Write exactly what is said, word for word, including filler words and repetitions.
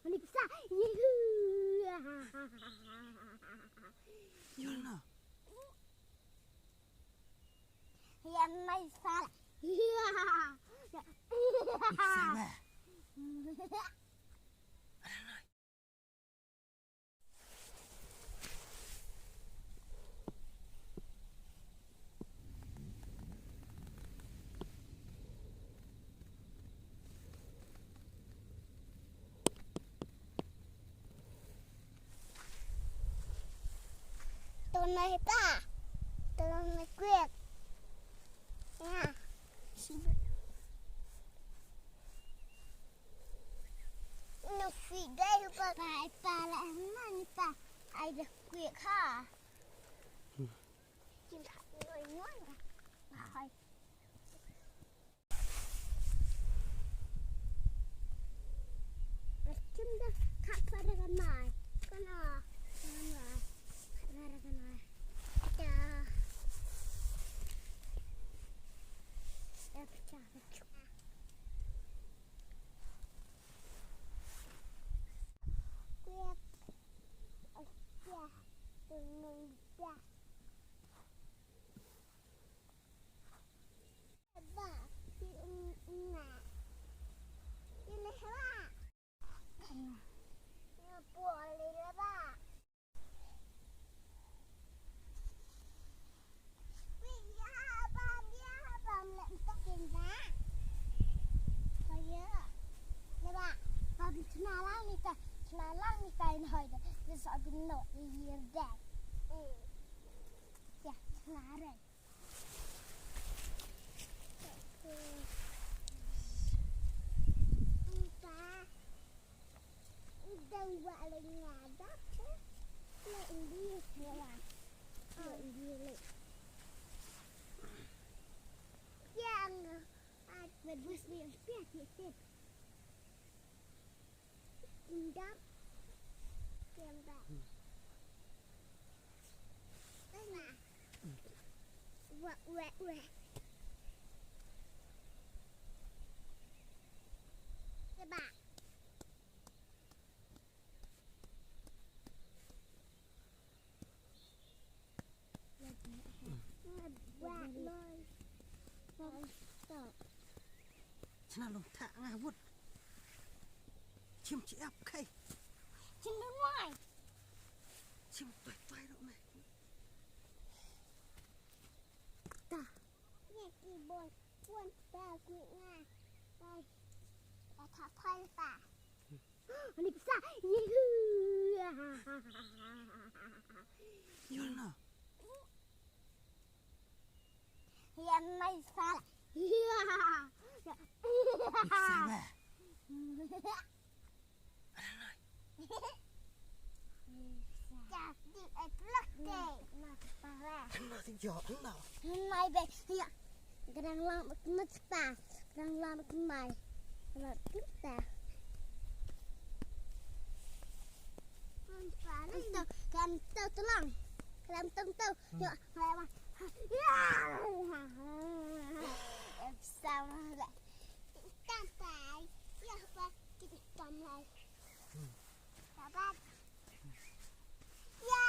Ni pisa. Yuhu. Yolna. Ya mai sala. Ni pisa ba. Tong nai pa. Tong nai kwek. Ya. No fi dai pa. Pa, pa la na ni pa. Ai da kwek ha. Kim khat noi noi. Hai. Kim da khat para kan mai. Kana. Kana. Khat para kan mai. Da. Da pecah, pecah. Kuya. Kuya. Tunung da. Ba, ti um, um, na. Ti leh ba. Nga po leh ba. Wi ya ba, ya ba, leh ntok kin ba. Ba ya. Leh ba. Ba bi tna lang ni ta, tna lang ni ta in hoi da. Ni sa bi no, i yir da. Ya, tna re. Indap. Kembang. Tengah. Wah, wah, wah. Coba. Chna lum thak nga wut. Chim chi ap khai. Chim lum wai. Chim toi toi rok me. Ta. Ye ki bol. Wan ta kui nga. Tai. Ta tha phai ta. Ani pisa. Yolna. Yan mai sala. Pisa ba. Mai be. Ya. Kadang lang mat pa. Kadang lang mat mai. Lang kita. Kan tu, kan tu tulang. Kan tu tu. Ya, ya. Sama lah. Tampai. Ya, apa? Kita tampai. Dapat. Ya.